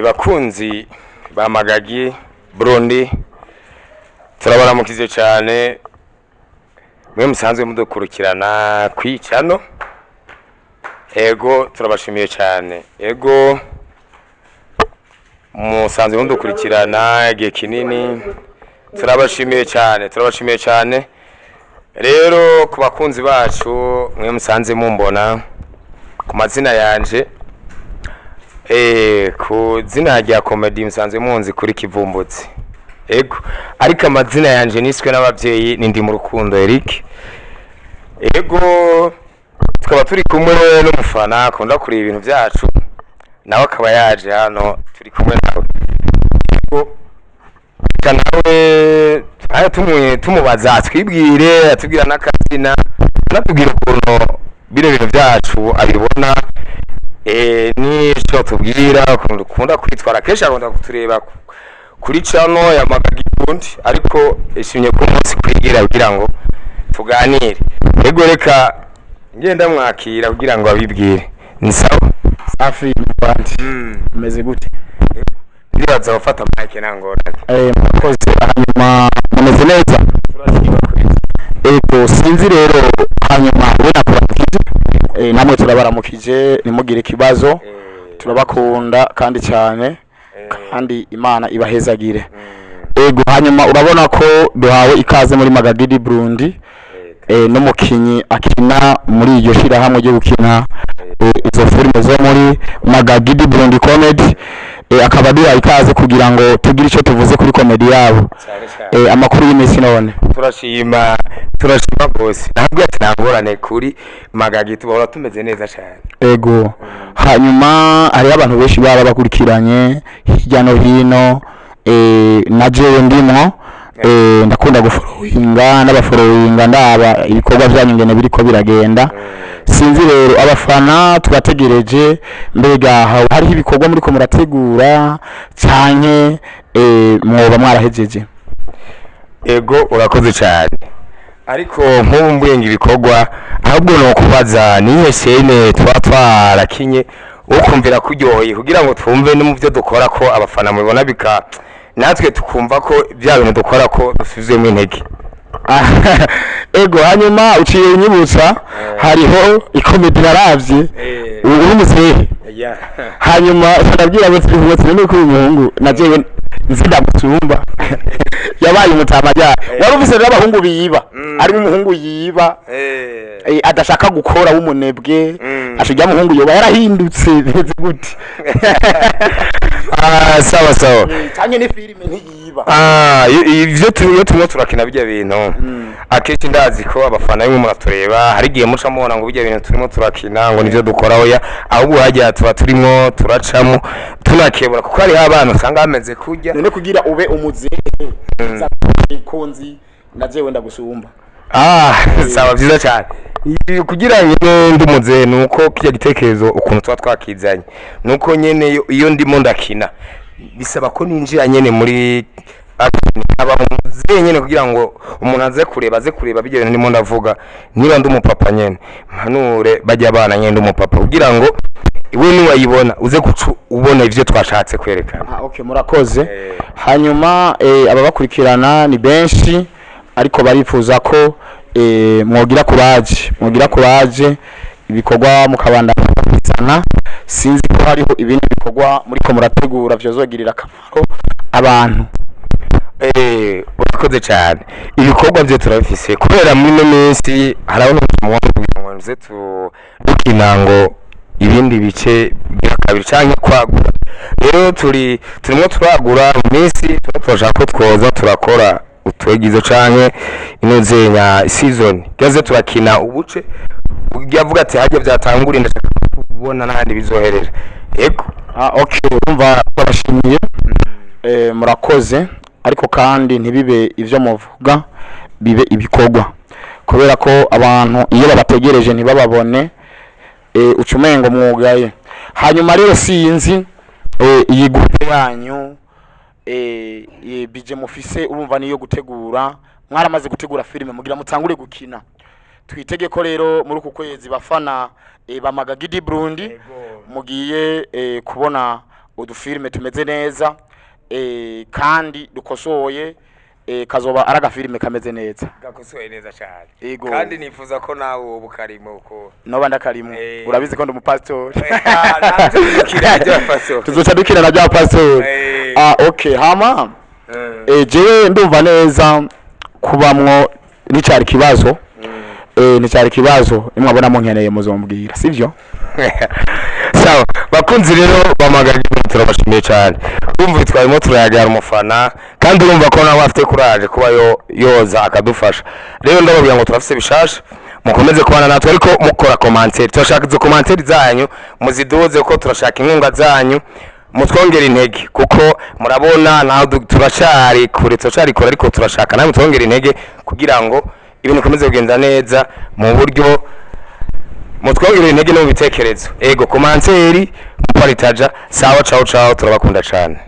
Bakunzi ba Magagi Burundi, turabaramukize cyane mwe musanzwe mudukurikirana kwicano. Ego, turabashimiye cyane. Ego, musanzwe mudukurikirana igihe kinini, turabashimiye cyane, turabashimiye cyane. Rero ku bakunzi bacu mwe musanze mumbona ku mazina yanje, ku zina rya comedy musanzwe munzi kuri Kivumbutsi. Ego, ariko amazina yanje niswe n'abavyeyi ni Ndi mu Rukundo Eric. Ego, tukaba turi kumwe n'umufana akunda kureba ibintu byacu, nawe akaba yaje hano, turi kumwe nawe. Ego, reka nawe twari tumubaza atwibwire, atubwira n'akazina, anatubwira ukuntu bino bintu byacu abibona, n'ico tubwira ukuntu dukunda kwitwara. Kenshi akunda kutureba kuri channel ya Magagi Burundi, ariko ishimye ko umunsi kwigira kugira ngo tuganire. Ego, reka ngenda mwakira kugira ngo abibwire. Ni sawa? Safi muvandi, umeze gute? Ndibaza gufata mic nta ngorane. Murakoze. Hanyuma mumeze neza? Turashima kuri. Ego, sinzi rero. Hanyuma we nakuramukije, namwe turabaramukije, ntimugire ikibazo. Turabakunda kandi cyane, kandi Imana ibahezagire. Ego, hanyuma urabona ko duhawe ikaze muri Magagidi Burundi, n'umukinyi akina muri iryo shirahamwe ryo gukina izo filime zo muri Magagidi Burundi Comedy, akaba duhaye ikaze kugira ngo tugire icyo tuvuze kuri comedy yabo. Cyane cyane. Amakuru y'iminsi none? Turashima, turashima rwose. Ntabwo ati nta ngorane, kuri Magagi tubahora tumeze neza cyane. Ego, hanyuma hariho abantu benshi baba bakurikiranye hirya no hino, na jewe ndimwo, ndakunda gufollowinga n'abafollowinga, ndaba ibikorwa byanyu ngene biriko biragenda. Sinzi rero, abafana tubategereje. Mbega hariho ibikorwa muriko murategura canke mwoba mwarahejeje? Ego, urakoze cyane. Ariko nk'ubu mbuye ngo ibikorwa, ahubwo ni ukubaza niyo chaîne tuba twarakinye ukumvira kuryoheye, kugira ngo twumve no mu byo dukora ko abafana mubibona, bika natwe tukumva ko bya bintu dukora ko dusubizwemo intege. Ego, hanyuma uciye unyibutsa, hariho icomédie naravye uri muzehe, hanyuma ndabwira abo nuko uyu muhungu na jewe nzi ndamusumba, yabaye umutama ryari wari ufise rero abahungu biyiba, arimo umuhungu yiba, adashaka gukora, w'umunebwe. Ashirya muhungu yoba yarahindutse, bimeze gute? Ah, sawa sawa. Canke ni filime ntiyiba? Ah, ivyo iyo turimo turakina bijya bintu, akenshi ndazi ko abafana bimwe muratureba, hari igihe muca mubona ngo bijya bintu turimo turakina ngo nivyo dukora. Oya, ahubwo hajya tuba turimo turacamo tunakebura, kuko hariho abana usanga bameze kurya. None kugira ube umuzehe konzi na jewe ndagusumba? Ah, sawa, byiza cyane. Kugira ngo ndi umuzehe ni uko kijya gitekerezo ukuntu tuba twakizanye, nuko nyene iyo ndimo ndakina bisaba ko ninjira nyene muri action, aba umuzehe nyene, kugira ngo umuntu aze kureba bijya bintu ndimo ndavuga. Niba ndi umupapa nyene, mpanure bajya abana nyene ndi umupapa, kugira ngo iwe niwayibona uze guca ubona ivyo twashatse kwerekana. Ah, okay, murakoze. Hanyuma ababakurikirana ni benshi, ariko barifuza ko mwogira courage, ibikorwa mukabandanya kubizana. Sinzi ko hariho ibindi bikorwa muriko murategura vyozogirira akamaro abantu. Urakoze cyane. Ibikorwa byo turabifise, kubera muri ino minsi hari aho mubona kugira ngo nze dukina ngo ibindi bice bya kabiri canke kwagura. Rero turimo turagura mu minsi, tuba turashaka ko twoza turakora utwegizo canke inozenya season gaze turakina ubuce yavuga ati hajya byatangura, ndashaka kubona n'ahandi bizoherera. Yego. Ah, okay, urumva babashimiye, murakoze. Ariko kandi ntibibe ivyo muvuga, bibe ibikorwa, kubera ko abantu iyo babategereje ntibababone, uca umengo mwugaye. Hanyuma rero sinzi, iyi groupe yanyu, iyi budget mufise, urumva niyo gutegura, mwaramaze gutegura filime mugira mutangure gukina. Twitege ko rero muri uku kwezi bafana ba Magagidi Burundi mugiye kubona Udufilme tumeze neza kandi dukosoye, kazoba ari agafilme kameze neza. Gakosoye neza cyane. Ego. Kandi nifuza ko nawe woba ukarimo uko Noba ndakarimo. Urabizi ko ndi umupasitori. Natwe dukina bya pastor. Tuzoca dukina na bya pastori. Ah, okay, hama jewe ndumva neza kubamwo nicari kibazo, nicari kibazo. Nimwabona munkeneye muzombwira, sivyo? Sawa, bakunzi rero bamagana, turabashimiye cyane. Urumva twarimo turayagara umufana, kandi urumva ko nawe afite courage kuba yo yoza akadufasha. Rero ndababwira ngo turafise bishasha, mukomeze kubana natwe, ariko mukora commentaire. Turashaka izo commentaire zanyu muziduze, kuko turashaka inkunga zanyu, mutwongera intege, kuko murabona naho turacari kure, turacari kure, ariko turashaka namwe mutwongera intege kugira ngo ibintu bikomeze kugenda neza mu buryo mutwongerera intege no mu bitekerezo. Ego, commentaire, muparitaja. Sawa, ciao ciao, turabakunda cyane.